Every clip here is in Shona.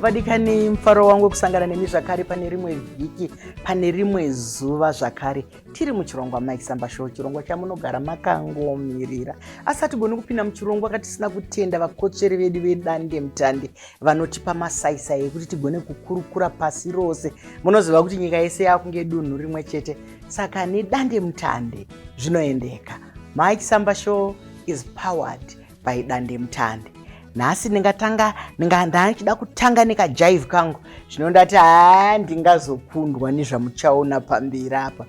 Vadikani, mufaro wangu wekusangana nemi zvakare pane rimwe vhiki, pane rimwe zuva zvakare. Tiri muchirongwa Mike Samba Show, chirongwa chamunogara makangomirira. Asi hatigoni kupinda muchirongwa katisina kutenda vakotsveri vedu vedande mutande vanotipa masaisai ekuti tigone kukurukura pasi rose. Munoziva kuti nyika yese yakunge dunhu rimwe chete, saka nedande mutande zvinoendeka. Mike Samba Show is powered by dande mutande. Nhasi ndingatanga ndachida kutanga nekajive kangu, zvino ndati haa ndingazokundwa nezvamuchaona pamberi apa.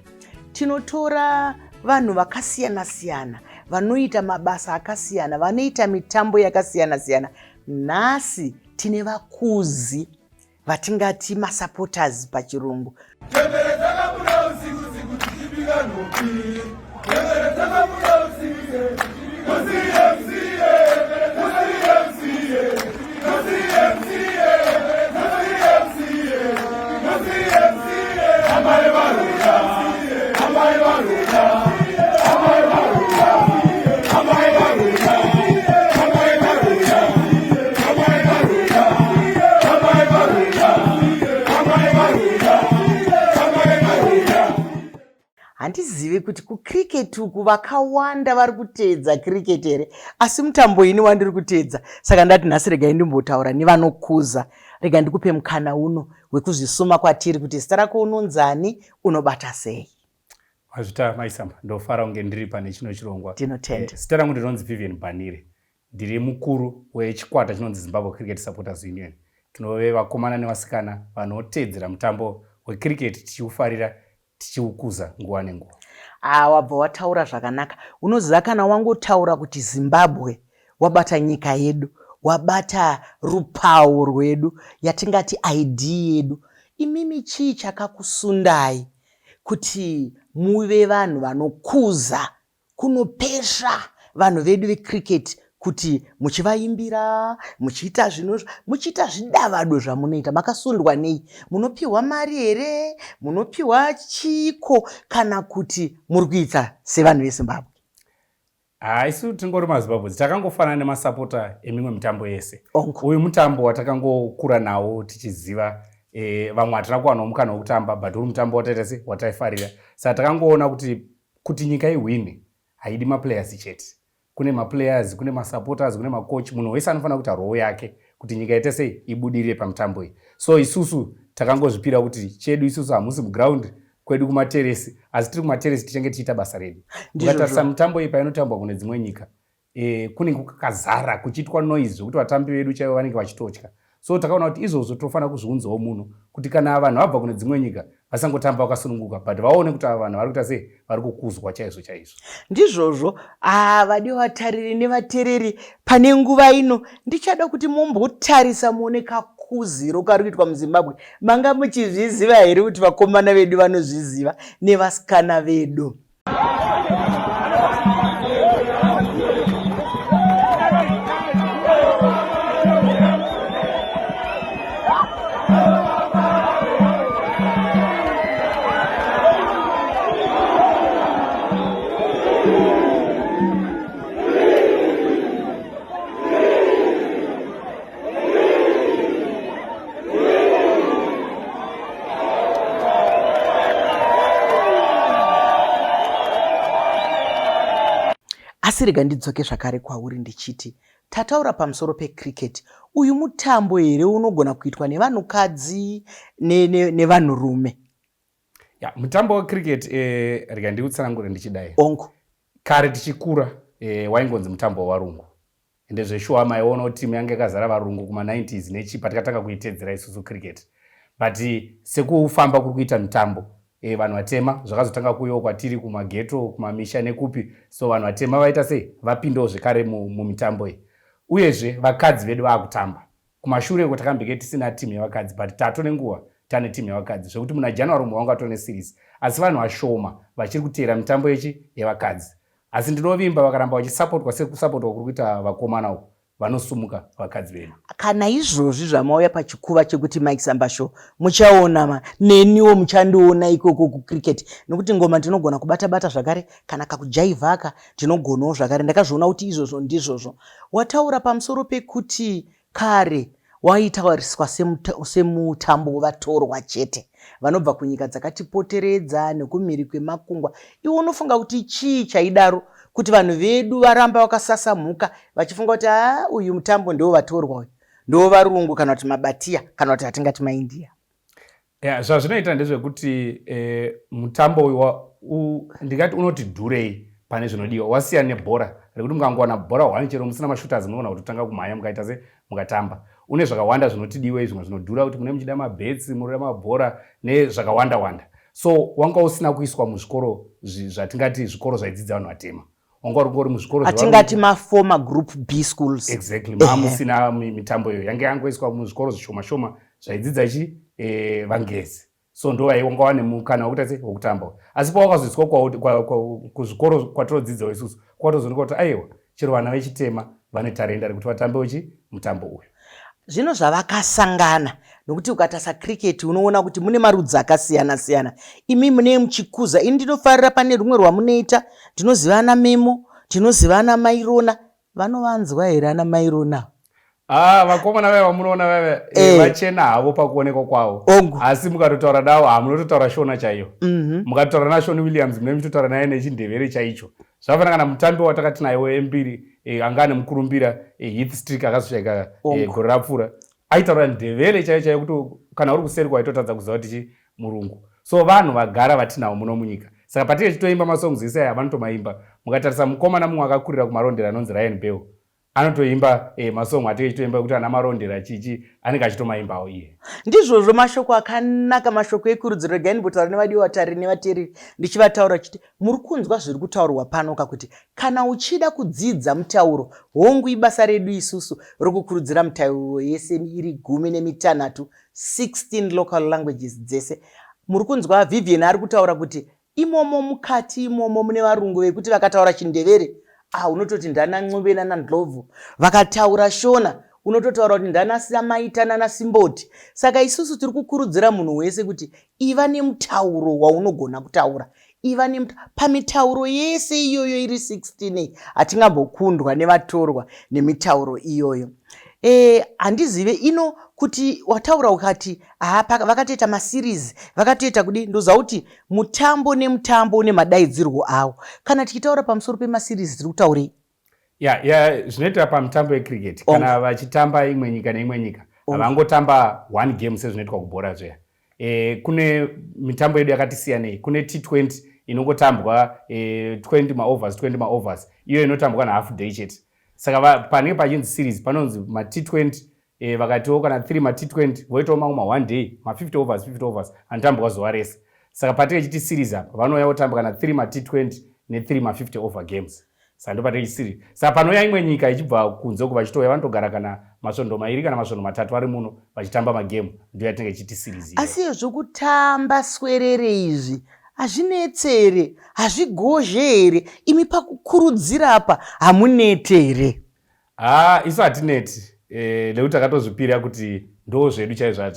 Tinotora vanhu vakasiyana siyana vanoita mabasa akasiyana, vanoita mitambo yakasiyana siyana. Nhasi tine vakuzi vatingati masupporters pachirungu. Chembere dzakabuda usiku siku tichibika nhopi. Chembere dzakabuda usiku Handizivi kuti kucricket uku vakawanda vari kuteedza cricket here, asi mutambo ini wandiri kuteedza, saka ndati nhasi regai ndimbotaura nevanokuza. Rega ndikupe mukana uno wekuzvisuma kwatiri kuti zita rako unonzani, unobata sei? Mazvita Maisamba, ndofara kunge ndiri pane chino chirongwa. Ndinotenda. Zita rangu ndinonzi Vivian Banire. Ndiri mukuru wechikwata chinonzi Zimbabwe Cricket Supporters Union. Tinove vakomana nevasikana vanoteedzera mutambo wecricket tichiufarira tichiukuza nguva nenguva. Ah, wabva wataura zvakanaka. Unoziva kana wangotaura kuti Zimbabwe wabata nyika yedu, wabata rupawo rwedu, yatingati ID yedu. Imimi chii chakakusundai kuti muve vanhu vanokuza kunopesva vanhu vedu vecricket kuti muchivaimbira, muchiita zvino, muchiita zvidavado zvamunoita? Makasundwa nei? Munopiwa mari here? Munopiwa chiiko? Kana kuti muri kuita sevanhu veZimbabwe? Haa, isu tingori maZimbabwe, takangofanana nemasapota emimwe mitambo yese. Uyu mutambo watakangokura nawo tichiziva, vamwe hatina kuwanawo mukana wekutamba, but uri mutambo wataita se wataifarira. Saka takangoona kuti nyika ihwine haidi maplayers chete. Kune maplayers, kune masupporters, kune macoach, munhu wese anofanira kuita role yake kuti nyika ite sei ibudirire pamutambo iyi. So isusu takangozvipira kuti chedu isusu hamusi muground, kwedu kumateresi, asi tiri kumateresi tichange tichiita basa redu. Ukatarisa mitambo iyi painotambwa kune dzimwe nyika, kunenge kwakazara kuchiitwa noise zvekuti vatambi vedu chaivo vanenge vachitotya. So takaona kuti izvozvo tofanira kuzviunzawo muno kuti kana vanhu vabva kune dzimwe nyika vasangotamba vakasununguka, but vaone kuti ava vanhu vari kuita sei, vari kukuzwa chaizvo chaizvo. Ndizvozvo. Vadiwa vatariri nevatereri, pane nguva ino ndichada kuti mumbotarisa muone kakuziro kari kuitwa muZimbabwe. Manga muchizviziva here kuti vakomana vedu vanozviziva nevasikana vedu? Asi rega ndidzoke zvakare kwauri ndichiti tataura pamusoro pecricket. Uyu mutambo here unogona kuitwa nevanhukadzi nevanhurume? Ne, ne Ya, mutambo wecricket rega ndiutsanangure ndichidai. Ongo. Kare tichikura waingonzi mutambo wevarungu. Ende zveshuwa maiona kuti timu yange yakazara varungu kuma 90s nechi patikatanga kuitedzera isusu cricket. But sekufamba kuri kuita mitambo vanhu vatema zvakazotanga kuuyawo kwatiri kumageto, kumamisha nekupi. So vanhu vatema vaita sei? Vapindawo zvekare mumitambo iyi. Uyezve vakadzi vedu vaakutamba. Kumashure uko takambenge tisina team yevakadzi but tato nenguva tane team yevakadzi zvekuti muna January umu vanga vatone series. Asi vanhu vashoma vachiri kuteera mitambo yechi yevakadzi. Asi ndinovimba vakaramba vachisapotwa sekusapotwa kuri kuita vakomana uku vanosumuka vakadzi vedu. Kana izvozvi zvamauya pachikuva chekuti Mike Samba Show muchaona ma neniwo muchandiona ikoko kucricket nekuti ngoma ndinogona kubata bata zvakare kana kakujaivha aka ndinogonawo zvakare. Ndakazviona kuti izvozvo ndizvozvo. Wataura pamusoro pekuti kare Waitauriswa semutambo wevatorwa chete vanobva kunyika dzakatipoteredza nekumhiri kwemakungwa. Iwe unofunga kuti chii chaidaro kuti vanhu vedu varamba vakasasa mhuka vachifunga kuti haa uyu mutambo ndewevatorwa uyu, ndewevarungu kana kuti mabatiya kana kuti hatingati maIndia? Yeah, zvazvinoita ndezvekuti mutambo uyu ndingati unoti dhurei pane zvinodiwa, wasiyana nebhora rekuti mukangowana bhora one chero musina mashooters munogona kutotanga kumhanya mukaita se mukatamba. Une zvakawanda zvinotidiwe, zvimwe zvinodhura kuti mune muchida mabhetsi, munoda mabhora nezvakawanda wanda. So wanga usina kuiswa muzvikoro zvatingati zvikoro zvaidzidza vanhu vatema, wanga uri ngori muzvikoro atingati maformer group B schools. Exactly, mamusina mitambo iyo yange yangoiswa muzvikoro zvishoma shoma zvaidzidza chi vangezi. So ndo wanga wane mukana wekuita se wekutamba. Asi pawakazoiswa kuzvikoro kwatinodzidzawo isusu, kwatozoonekwa kuti aiwa, chero vana vechitema vane tarenda rekuti vatambewo chi mutambo uyu. Zvino zvavakasangana, nokuti ukatarisa cricket unoona kuti mune marudzi akasiyana siyana. Imi mune muchikuza, ini ndinofarira pane rumwe rwamunoita, ndinoziva ana Memo, ndinoziva ana Mairona. Vanovanzwa here ana Mairona? Ah, vakomana vaya vamunoona vaya vachena havo pakuonekwa kwavo, asi mukatotaura navo hamunototaura Shona chaiyo. Mukatotaura naShon Williams mune muchitotaura naye nechindevere chaicho. Zvakafanana kana mutambi watakati naye wembiri anga ane mukurumbira, Heath Streak, akazoshaika gore rapfuura, aitaura ndevere chaiyo chaiyo kuti kana uri kuseri kwaitotadza kuziva kuti chi murungu. So vanhu vagara vatinavo muno munyika, saka patinge tichitoimba masongs ese aya vanotomaimba. Mukatarisa mukomana mumwe akakurira kuMarondera anonzi Ryan Bell, anotoimba masong atinge tichitoimba ekuti ana Marondera chichi, anenge achitomaimbawo iye. Ndizvozvo, mashoko akanaka, mashoko ekurudziro. Regai ndimbotaura nevadiwa vatariri nevateereri, ndichivataura chiti muri kunzwa zviri kutaurwa pano kakuti kana uchida kudzidza mutauro, hongu ibasa redu isusu rokukurudzira mitauro yese iri 16, 16 local languages dzese. Muri kunzwa Vivian ari kutaura kuti imomo mukati imomo mune varungu vekuti vakataura chindevere, ah, unototi ndana Ncube nana Ndlovu. Vakataura Shona unototaura kuti ndana Samaita nana Simboti. Saka isusu tiri kukurudzira munhu wese kuti iva nemutauro waunogona kutaura, iva pamitauro yese iyoyo iri 16, hatingambokundwa nevatorwa nemitauro iyoyo. Handizive ino kuti wataura ukati vakatoita maseries, vakatoita kudi. Ndoziva kuti mutambo nemutambo une madaidzirwo awo. Kana tichitaura pamusoro pemaseries, tiri kutaurei? Ya, zvinoita pamutambo wecricket, kana vachitamba imwe nyika neimwe nyika, havangotamba one game sezvinoitwa kubhora zveya. Kune mitambo yedu yakati siyanei. Kune T20 inongotambwa 20 maovers, 20 maovers, iyo inotambwa nahalf day chete. Saka panenge pachinzi series, panonzi maT20, vakatiwo kana 3 maT20, voitawo mamwe ma1 day, ma50 overs, 50 overs anotambwa zuva rese. Saka patinge chiti series apa, vanouya votamba kana 3 maT20 ne3 ma50 over games. Saka ndo patinge series. Saka panouya imwe nyika ichibva kunze uko, vachitouya vanotogara kana masvondo 2 kana masvondo 3 vari muno vachitamba magemu. Ndo yatinenge chiti series. Asi zvokutamba swerere izvi hazvinetse here? Hazvigozhe here? Imi pakukurudzira apa hamunete here? Ha, isu hatineti, nekuti takatozvipira kuti ndo zvedu chaizvo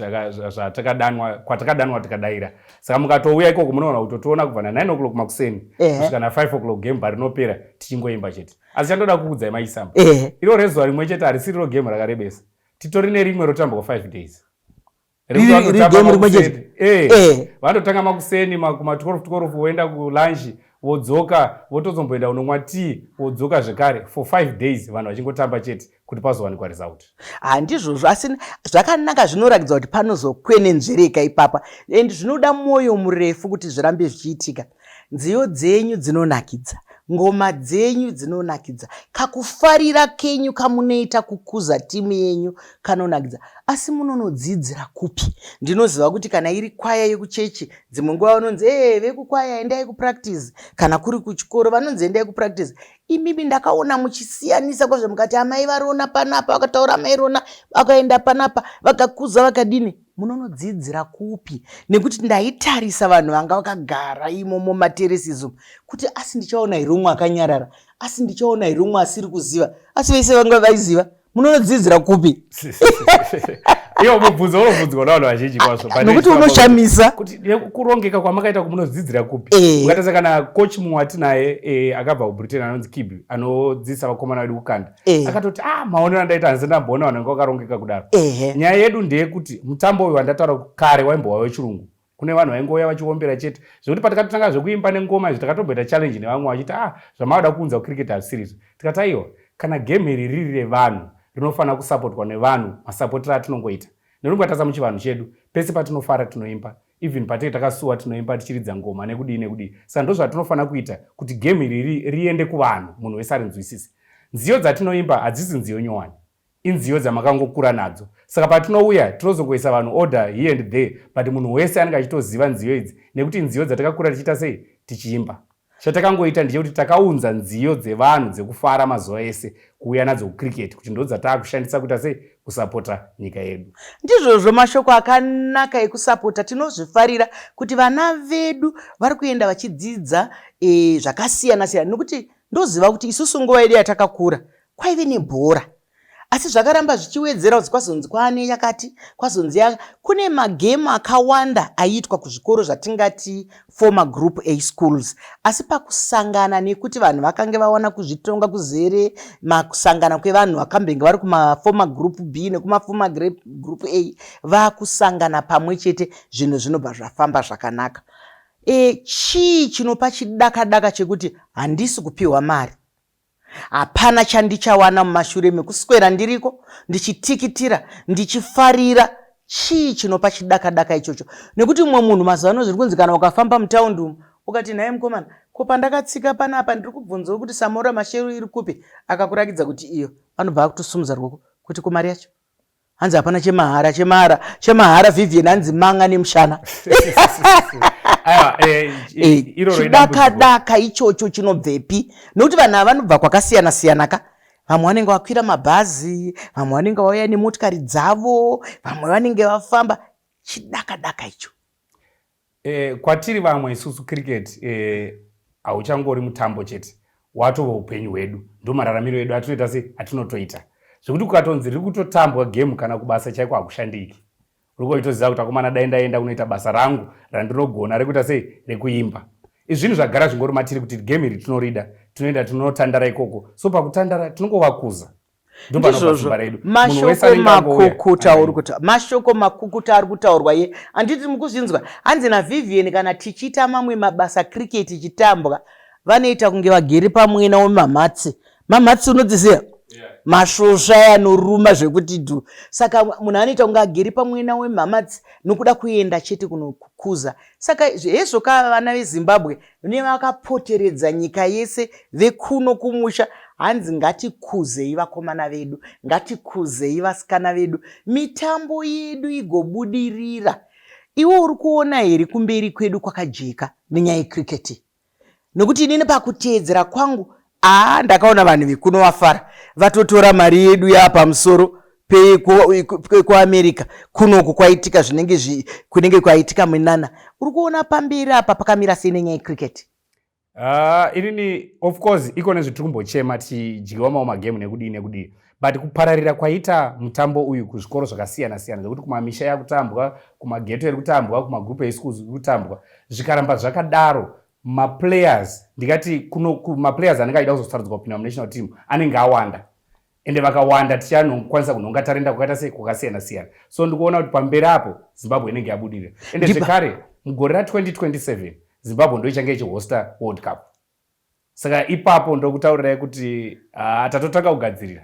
zvatakadanwa, kwatakadanwa tikadaira. Saka mukatouya ikoko munoona kutotiona kubva na9 o'clock makuseni kusvika na5 o'clock game parinopera, tichingoimba chete. Asi chandoda kukuudzai maisamba, iro rezuva rimwe chete harisiriro game rakarebesa. Titori nerimwe rotambwa 5 days. Vanotanga makuseni kuma12 12, voenda kulunch, vodzoka, votozomboenda kunomwa tea, vodzoka zvekare for 5 days, vanhu vachingotamba chete kuti pazowanikwa result. Handizvozvo, asi zvakanaka, zvinoratidza kuti panozokwenenzvereka ipapa, and zvinoda mwoyo murefu kuti zvirambe zvichiitika. Nziyo dzenyu dzinonakidza, ngoma dzenyu dzinonakidza, kakufarira kenyu kamunoita kukuza timu yenyu kanonakidza. Asi munonodzidzira kupi? Ndinoziva kuti kana iri kwaya yekuchechi, dzimwe nguva vanonzi, e vekukwaya endai kupractice. Kana kuri kuchikoro vanonzi endai kupractice. Imimi ndakaona muchisiyanisa kwazvo, mukati amai varona panapa, vakataura amai rona vakaenda panapa, vakakuza vakadini. Munonodzidzira kupi? Nekuti ndaitarisa vanhu vanga vakagara imomo materraces umu kuti asi ndichaona here umwe akanyarara, asi ndichaona here umwe asiri kuziva, asi vese vanga vaiziva. Munonodzidzira kupi? Iyo mubvunzo unobvunzwa navanhu vazhinji kwazvo. Nokuti unoshamisa. Kuti kurongeka kwamakaita kumunodzidzira kupi? Ukatarisa kana coach mumwe watinaye akabva kuBritain anonzi Kibi, anodzidzisa vakomana vedu kukanda. Akatoti, ah, maonero andaita handisati ndamboona vanhu vanenge vakarongeka kudaro. Nyaya yedu ndeyekuti mutambo uyu wandataura kare waimbova wechirungu. Kune vanhu vaingouya vachiombera chete, zvekuti patakatotanga zvekuimba nengoma izvi takatomboita challenge nevamwe vachiti, ah, zvamavada kuunza kucricket hazvisirizvo. Tikati aiwa, kana game iri riri revanhu rinofanira kusapotwa nevanhu masapotero atinongoita. Nekuti mukatarisa muchivanhu chedu, pese patinofara tinoimba, even patinenge takasuwa tinoimba tichiridza ngoma nekudii nekudii. Saka ndozvatinofanira kuita kuti game iri riende kuvanhu, munhu wese arinzwisise. Nziyo dzatinoimba hadzisi nziyo nyowani, inziyo dzamakangokura nadzo. Saka patinouya tinozongoisa vanhu order here and there, but munhu wese anenge achitoziva nziyo idzi nekuti nziyo dzatakakura tichiita sei, tichiimba. Chatakangoita ndechekuti takaunza nziyo dzevanhu dzekufara mazuva ese kuuya nadzo kucricket kuti ndodzataakushandisa kuita sei, kusapota nyika yedu. Ndizvozvo, mashoko akanaka ekusapota. Tinozvifarira kuti vana vedu vari kuenda vachidzidza zvakasiyana siyana, nekuti ndoziva kuti isusu nguva yedu yatakakura kwaive nebhora, asi zvakaramba zvichiwedzera kuti kwazonzi kwaane yakati, kwazonzi kune magemu akawanda aiitwa kuzvikoro zvatingati former group A schools. Asi pakusangana nekuti vanhu vakange vawana kuzvitonga kuzere, makusangana kwevanhu vakambenge vari kumaformer group B nekumaformer group A vakusangana pamwe chete, zvinhu zvinobva zvafamba zvakanaka. Chii chinopa chidakadaka chekuti handisi kupiwa mari, hapana chandichawana mumashure mekuswera ndiriko ndichitikitira ndichifarira? Chii chinopa chidakadaka ichocho? Nekuti mumwe munhu mazuva ano zviri kunzi kana ukafamba mutaundi umu ukati, nhai mukomana, ko pandakatsika panapa ndiri kubvunzawo kuti Samora Machel iri kupi, akakurakidza kuti iyo, anobva akutosumudza ruoko kuti ko mari yacho? Hanzi hapana chemahara, chemahara, chemahara. Vivian, hanzi manga nemushana. Aiwa, iroro idambudziko. Chidakadaka ichocho chinobvepi? Nokuti vanhu ava vanobva kwakasiyana siyana ka. Vamwe vanenge vakwira mabhazi, vamwe vanenge vauya nemotikari dzavo, vamwe vanenge vafamba. Chidakadaka icho. Kwatiri vamwe isusu cricket hauchangori mutambo chete, watova upenyu hwedu, ndo mararamiro edu atinoita se atinotoita, zvekuti kukatonzi riri kutotambwa game, kana kubasa chaiko hakushandiki. Uri kuitoziva kuti akomana, dai ndaenda kunoita basa rangu randinogona rekuita sei, rekuimba. Izvi zvinhu zvagara zvingori matiri kuti game iri tinorida, tinoenda tinotandara ikoko. So pakutandara tinongovakuza. Ndizvozvo, mashoko makukuta uri kuta mashoko makukuta ari kutaurwa ye, handiti mukuzvinzwa? Hanzi naVivian, kana tichiita mamwe mabasa cricket ichitambwa, vanoita kunge vagere pamwena wemamhatsi. Mamhatsi unodziziva, masvosva anoruma zvekuti dhu. Saka munhu anoita kunge agere pamwena wemhamatsi nokuda kuenda chete kunokukuza. Saka hezvo ka, vana veZimbabwe nevakapoteredza nyika yese, vekuno kumusha, hanzi ngatikuzei vakomana vedu, ngatikuzei vasikana vedu, mitambo yedu igobudirira. Iwe uri kuona here kumberi kwedu kwakajeka nenyaya yecricket? Nokuti inini pakuteedzera kwangu, aa, ndakaona vanhu vekuno vafara, vatotora mari yedu yaapamusoro pekuAmerica. Kunoku kwaitika zvinenge kunenge kwaitika minana. Uri kuona pamberi apa pakamira sei nenyaya yecricket? Inini of course iko nezvetiri kumbochema tichidyiwa mamwe magemu nekudii nekudii, but kupararira kwaita mutambo uyu kuzvikoro zvakasiyana siyana, zvekuti kumamisha yakutambwa, kumageto iri kutambwa, kumagroup eschools iri kutambwa, zvikaramba zvakadaro, maplayers, ndikati kuno maplayers anenge achida kuzosarudzwa kupinda munational team anenge awanda, ende vakawanda tichanokwanisa kunhonga tarenda kwakaita sei, kwakasiyana siyana. So ndikuona kuti pamberi apo Zimbabwe inenge yabudirira. Ende zvekare mugore ra2027 Zimbabwe ndo ichange ichihosta World Cup. Saka ipapo ndokutaurirai kuti tatotanga kugadzirira,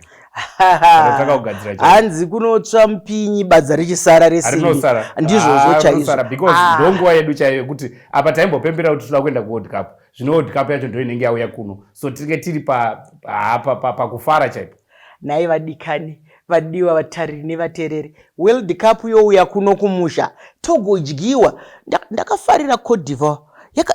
tatotanga kugadzira chaizvo. Hanzi kunotsva mupinyi badza richisara resimbi. Rinosara. Ndizvozvo chaizvo. Rinosara because ndonguva yedu chaiyo yekuti apa taimbopembera kuti toda kuenda kuWorld Cup. Zvino World Cup yacho ndo inenge yauya kuno, so tinenge tiri pakufara chaipo. Nhai vadikani, vadiwa vatariri nevateereri, World Cup youya kuno kumusha, togodyiwa. Ndakafarira Cote d'Ivoire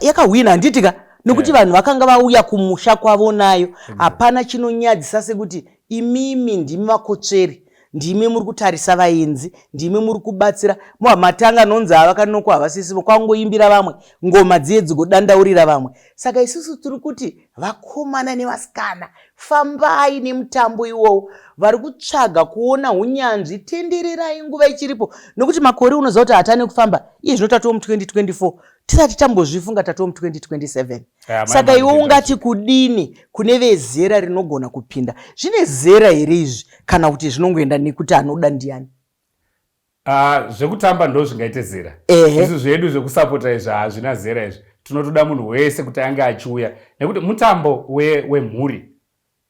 yakahwina, handiti ka? Nokuti vanhu vakanga vauya kumusha kwavo nayo. Hapana chinonyadzisa sekuti imimi ndimi vakotsveri. Ndimi muri kutarisa vaenzi, ndimi muri kubatsira. Matanga nonzi havakanokwa havasisivo, kwangoimbira vamwe ngoma dziye dzigodandaurira vamwe. Saka isusu tiri kuti vakomana nevasikana, fambai nemutambo iwowo. Vari kutsvaga kuona unyanzvi, tendererai nguva ichiripo, nokuti makore unoziva kuti hatane kufamba. Iye zvino tatoo mu2024, tisati tambozvifunga tatoo mu2027. Saka iwe ungati kudini kune vezera rinogona kupinda? Zvine zera here izvi, kana kuti zvinongoenda nekuti anoda ndiani? Zvekutamba ndo zvingaite zera. Isu zvedu zvekusapota izvi hazvina zera izvi. Tinotoda munhu wese kuti ange achiuya, nekuti mutambo wemhuri.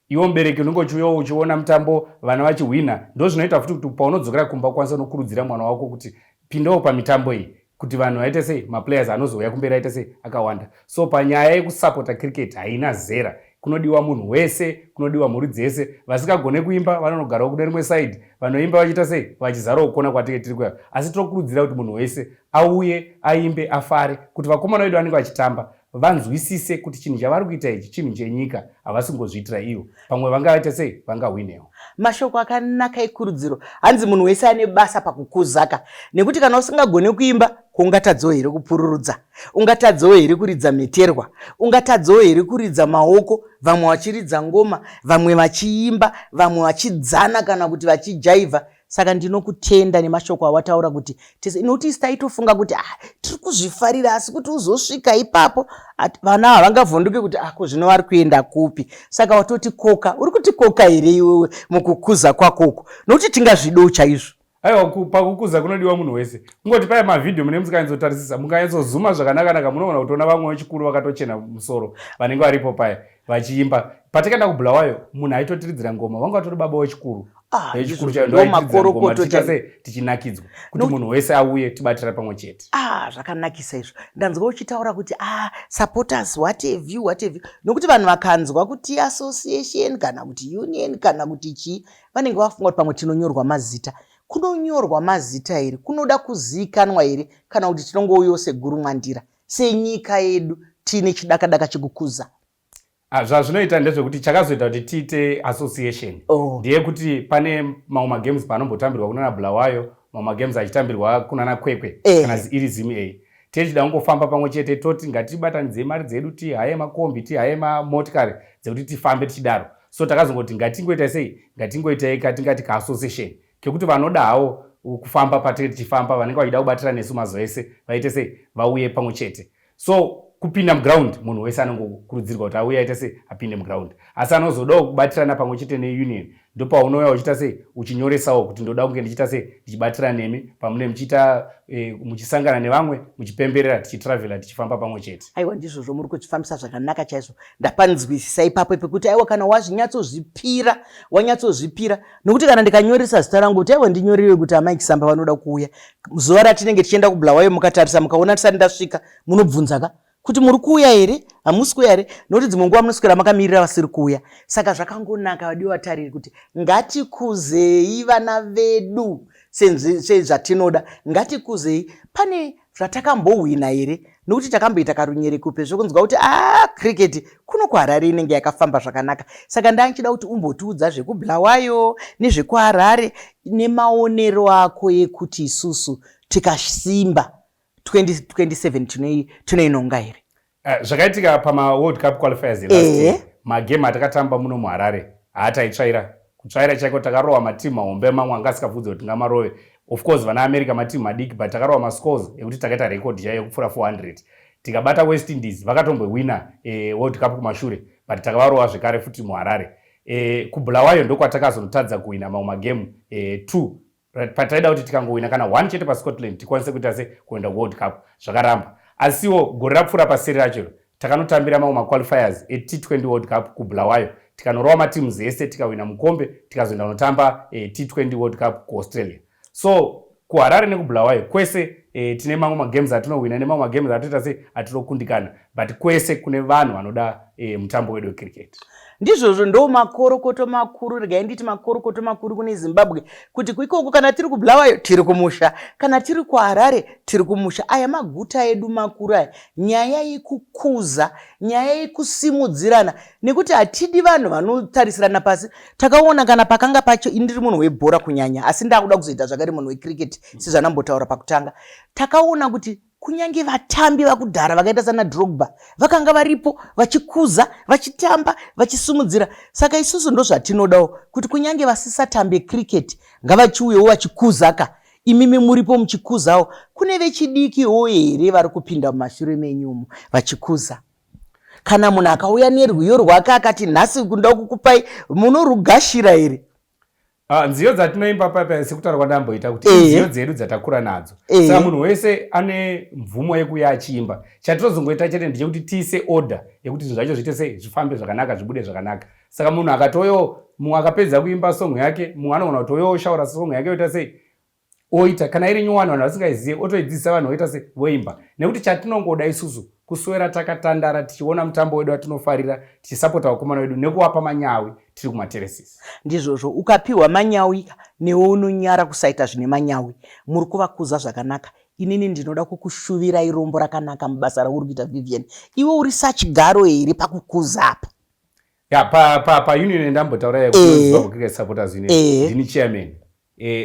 Iwe mubereki unenge uchiuyawo uchiona mutambo, vana vachihwina. Ndo zvinoita futi kuti paunodzokera kumba ukwanisa unokurudzira mwana wako kuti pindawo pamitambo iyi, kuti vanhu vaite sei, maplayers anozouya kumberi aite sei, akawanda. So panyaya yekusapota cricket haina zera. Kunodiwa munhu wese, kunodiwa mhuri dzese. Vasingagone kuimba vanonogarawo kune rimwe side, vanoimba vachiita sei, vachizarawo kukona kwatinge tiri kuya. Asi tinokurudzira kuti munhu wese auye, aimbe, afare, kuti vakomana vedu vanenge vachitamba vanzwisise kuti chinhu chavari kuita ichi chinhu chenyika, havasi kungozviitira ivo. Pamwe vangaita sei, vangahwinewo. Mashoko akanaka ekurudziro. Hanzi munhu wese ane basa pakukuzaka, nekuti kana usingagone kuimba, ungatadzawo here kupururudza? Ungatadzawo here kuridza mheterwa? Ungatadzawo here kuridza maoko, vamwe vachiridza ngoma, vamwe vachiimba, vamwe vachidzana kana kuti vachijaivha? Saka ndinokutenda nemashoko awataura kuti tese, nokuti isu taitofunga kuti ah, tiri kuzvifarira, asi kuti uzosvika ipapo vana ava vangavhunduke kuti ah, ko zvino vari kuenda kupi? Saka watoti koka, uri kuti koka here iwewe mukukuza kwakoko? Nokuti tingazvido chaizvo. Aiwa, pakukuza kunodiwa munhu wese. Kungoti paya mavhidhiyo mune musikanyatsotarisisa, mukanyatsozuma zvakanaka-naka, munoona kutoona vamwe vechikuru vakatochena musoro vanenge varipo paya vachiimba. Patakaenda kuBulawayo, munhu aitotiridzira ngoma vanga vatori baba wechikuru. Vechikuru chaivo ndo makorokoto sei, tichinakidzwa kuti munhu wese auye tibatira pamwe chete. Ah, zvakanakisa izvo. Ndanzwa uchitaura kuti ah, supporters, what have you, what have you, nokuti vanhu vakanzwa kuti association kana kuti union kana kuti chii, vanenge vafunga kuti pamwe tinonyorwa mazita. Kunonyorwa mazita here? Kunoda kuzivikanwa here, kana kuti tinongouyawo segurumwandira, senyika yedu tiine chidakadaka chekukuza? Zvazvinoita ndezvekuti chakazoita kuti tiite association ndeyekuti pane mamwe magames paanombotambirwa kunana Bulawayo, mamwe magames achitambirwa kunana Kwekwe, kana iri Zim A, tichida kungofamba pamwe chete, toti ngatibatanidzei mari dzedu, tihaye makombi, tihaye mamotikari dzekuti tifambe tichidaro. So takazongoti ngatingoita sei, ngatingoitai katingati kaassociation kekuti vanoda hawo kufamba patinge tichifamba, vanenge vachida kubatira nesu mazuva ese, vaite sei, vauye pamwe chete. So kupinda muground, munhu wese anongokurudzirwa kuti auye, aite sei, apinde muground. Asi anozodawo kubatirana pamwe chete neunion, ndopaunouya uchiita sei, uchinyoresawo kuti ndoda kunge ndichiita sei, ndichibatira nemi pamune muchiita muchisangana nevamwe, muchipemberera, tichitravhela, tichifamba pamwe chete. Aiwa, ndizvozvo, muri kuzvifambisa zvakanaka chaizvo. Ndapanzwisisa ipapo pekuti aiwa, kana wazvinyatsozvipira, wanyatsozvipira. Nokuti kana ndikanyoresa zita rangu kuti aiwa, ndinyorewe kuti amai Chisamba vanoda kuuya zuva ratinenge tichienda kuBulawayo, mukatarisa mukaona tisati ndasvika, munobvunza ka kuti muri kuuya here, hamusi kuuya here? Nokuti dzimwe nguva munoswera makamirira vasiri kuuya. Saka zvakangonaka, vadiwa vatariri, kuti ngatikuzei vana vedu sezvatinoda. Ngatikuzei. Pane zvatakambohwina here? Nokuti takamboita karunyerekupe zvokunzwa kuti a cricket kuno kuHarare inenge yakafamba zvakanaka. Saka ndanchida kuti umbotiudza zvekuBulawayo nezvekuHarare nemaonero ako ekuti isusu tikasimba 2027 tinoinonga here? Zvakaitika pamaWorld Cup qualifiers last year, magame atakatamba muno muHarare haataitsvaira, kutsvaira chaiko. Takarova matimu mahombe, mamwe anga asikabvudze kuti tingamarove. Of course vana America matimu madiki, but takarova mascores ekuti takaita record chaiyo yekupfuura 400. Tikabata West Indies, vakatombowina World Cup kumashure, but takavarova zvekare futi muHarare. KuBulawayo ndokwatakazonotadza kuwina mamwe magame 2. Pataida kuti tikangowina kana one chete paScotland tikwanise kuita se kuenda kuWorld Cup, zvakaramba. Asiwo gore rapfuura paseri racho takanotambira mamwe maqualifiers eT20 World Cup kuBulawayo, tikanorova mateams ese, tikawina mukombe, tikazoenda kunotamba T20 World Cup kuAustralia. So kuHarare nekuBulawayo kwese tine mamwe magames atinowina nemamwe magames atoita sei, atinokundikana, but kwese kune vanhu vanoda mutambo wedu wecricket. Ndizvozvo, ndo makorokoto makuru, regai nditi makorokoto makuru kune Zimbabwe, kuti ikoko kana tiri kuBulawayo tiri kumusha, kana tiri kuHarare tiri kumusha. Aya maguta edu makuru aya. Nyaya yekukuza, nyaya yekusimudzirana, nekuti hatidi vanhu vanotarisirana pasi. Takaona kana pakanga pacho, ini ndiri munhu webhora kunyanya, asi ndakuda kuzoita zvakare munhu wecricket sezvanambotaura pakutanga. Takaona kuti kunyange vatambi vakudhara vakaita sana Drogba vakanga varipo vachikuza, vachitamba, vachisimudzira. Saka isusu ndozvatinodawo, kuti kunyange vasisatambe cricket ngavachiuyewo vachikuza ka. Imimi muripo muchikuzawo. Kune vechidikiwo here vari kupinda mumashure menyumo vachikuza? Kana munhu akauya nerwiyo rwake akati nhasi kuda kukupai, munorugashira here? Ah, nziyo dzatinoimba papa, sekutaura kwandamboita kuti nziyo dzedu dzatakura nadzo, saka munhu wese ane mvumo yekuuya achiimba. Chatinozongoita chete ndechekuti tiise order yekuti zvinhu zvacho zviite sei, zvifambe zvakanaka, zvibude zvakanaka. Saka munhu akatoyo, mumwe akapedza kuimba song yake, mumwe anogona kutoyowo shaura song yake, oita sei, oita kana iri nyowani vanhu vasingaizive, otoidzidzisa vanhu, oita sei, voimba. Nekuti chatinongoda isusu kuswera takatandara tichiona mutambo wedu watinofarira, tichisapota vakomana vedu nekuvapa manyawi tiri kumaterraces. Ndizvozvo, ukapiwa manyawi newe unonyara kusaita zvine manyawi. Muri kuvakuza zvakanaka. Inini ndinoda kukushuvirai rombo rakanaka mubasa rauri kuita, Vivian. Iwe uri sachigaro here pakukuza apa? Ya, pa pa pa union ndambotaura yekuZimbabwe Cricket Supporters Union, ndini chairman.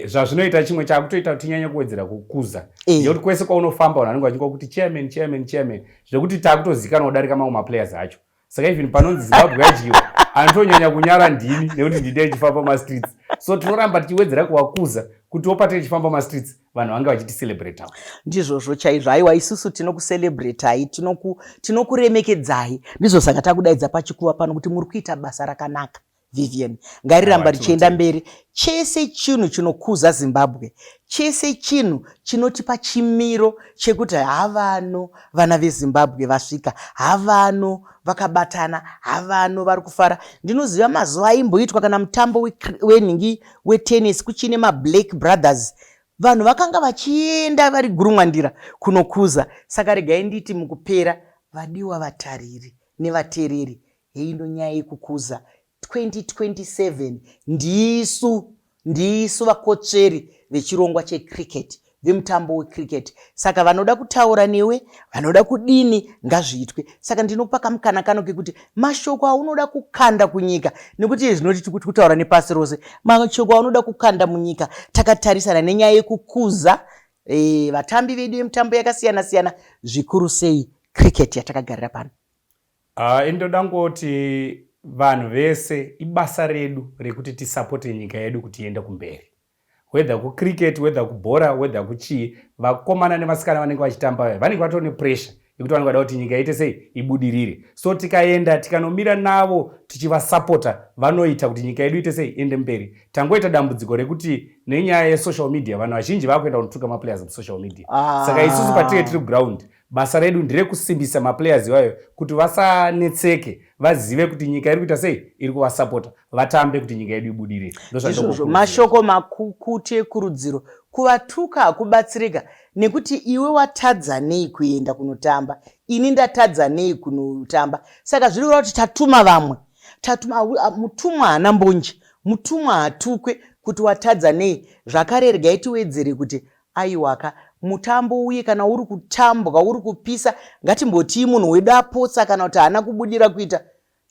Zvazvinoita chimwe chakutoita kuti tinyanye kuwedzera kukuza ndekuti kwese kwaunofamba vanhu vanenge vachingwa kuti chairman, chairman, chairman, zvekuti takutozikanwa kudarika mamwe maplayers acho. Saka even panonzi Zimbabwe yadyiwa, anotonyanya kunyara ndini, nekuti ndine ndichifamba mastreets. So tinoramba tichiwedzera kuvakuza kuti wopate tichifamba mastreets vanhu vange vachiticelebratao. Ndizvozvo chaizvo. Aiwa, isusu tinokucelebratai, tinokuremekedzai. Ndizvo saka takudaidza pachikuva pano kuti muri kuita basa rakanaka, Vivian, ngariramba richienda mberi. Chese chinhu chinokuza Zimbabwe, chese chinhu chinotipa chimiro chekuti havano vana veZimbabwe vasvika, havano vakabatana, havano vari kufara. Ndinoziva mazuva aimboitwa kana mutambo wenhingi wetennis, kuchine maBlack Brothers, vanhu vakanga vachienda vari gurumwandira kunokuza. Saka regai nditi mukupera, vadiwa vatariri nevateereri, heino nyaya yekukuza 2027. Ndisu vakotsveri vechirongwa checricket, vemutambo wecricket. Saka vanoda kutaura newe, vanoda kudini, ngazviitwe. Saka ndinokupa kamukana kano kekuti mashoko aunoda kukanda kunyika, nekuti zvinoti kutaura nepasi rose, mashoko aunoda kukanda munyika takatarisana nenyaya yekukuza vatambi vedu vemitambo yakasiyana siyana, zvikuru sei cricket yatakagarira pano. Indoda ngoti vanhu vese, ibasa redu rekuti tisapote nyika yedu kuti iende kumberi, whether kucricket, whether kubhora, whether kuchii. Vakomana nevasikana vanenge vachitamba vaya vanenge vatori nepressure yekuti vanenge vada kuti nyika iite sei, ibudirire. So tikaenda tikanomira navo tichivasapota, vanoita kuti nyika yedu iite sei, iende mberi. Tangoita dambudziko rekuti nenyaya yesocial media vanhu vazhinji vakuenda kunotuka maplayers musocial media. Saka isusu patinge tiri kuground, basa redu nderekusimbisa maplayers iwayo kuti vasanetseke, vazive kuti nyika iri kuita sei, iri kuvasapota, vatambe kuti nyika yedu ibudirire. Ndizvozvo, mashoko makukutu ekurudziro. Kuvatuka hakubatsirika, nekuti iwe watadza nei kuenda kunotamba, ini ndatadza nei kunotamba? Saka zviri kureva kuti tatuma vamwe, tatuma mutumwa haana mbonje, mutumwa hatukwe kuti watadza nei. Zvakare regai tiwedzere kuti aiwaka, mutambo uye kana uri kutambwa uri kupisa, ngatimbotii munhu wedu apotsa kana kuti haana kubudira kuita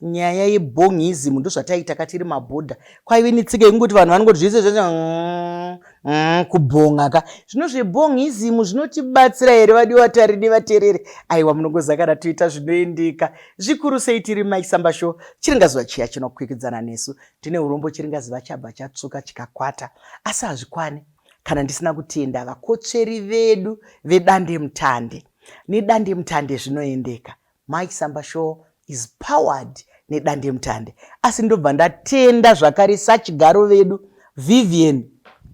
nyaya yebongism. Ndozvataiita katiri mabhodha, kwaive netsika yekungoti vanhu vanongoti zvese zvese kubhonga ka. Zvino zvebongism zvinotibatsira here, vadiwa tari nevatereri? Aiwa, munongoziva kana toita zvinoendeka, zvikuru sei tiri Mike Samba Show. Chiringazuva chiya chinokwikwidzana nesu, ndine urombo chiringazuva chabva chatsvuka chikakwata, asi hazvikwani kana ndisina kutenda vakotsveri vedu vedandemutande. Nedandemutande zvinoendeka. Mike Samba Show is powered nedandemutande. Asi ndobva ndatenda zvakare sachigaro vedu Vivian.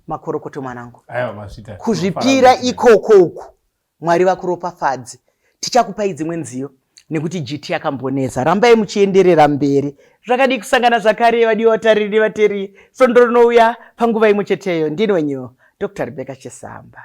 Makorokoto mwanangu, kuzvipira ikoko uku, Mwari vakuropafadze. Tichakupai dzimwe nziyo nekuti GT yakambonetsa. Rambai muchienderera mberi. Zvakadii kusangana zvakare, vadiwa vatariri nevatereri, svondo rinouya panguva imwe cheteyo? Ndini wenyu Dr Rebecca Chisamba.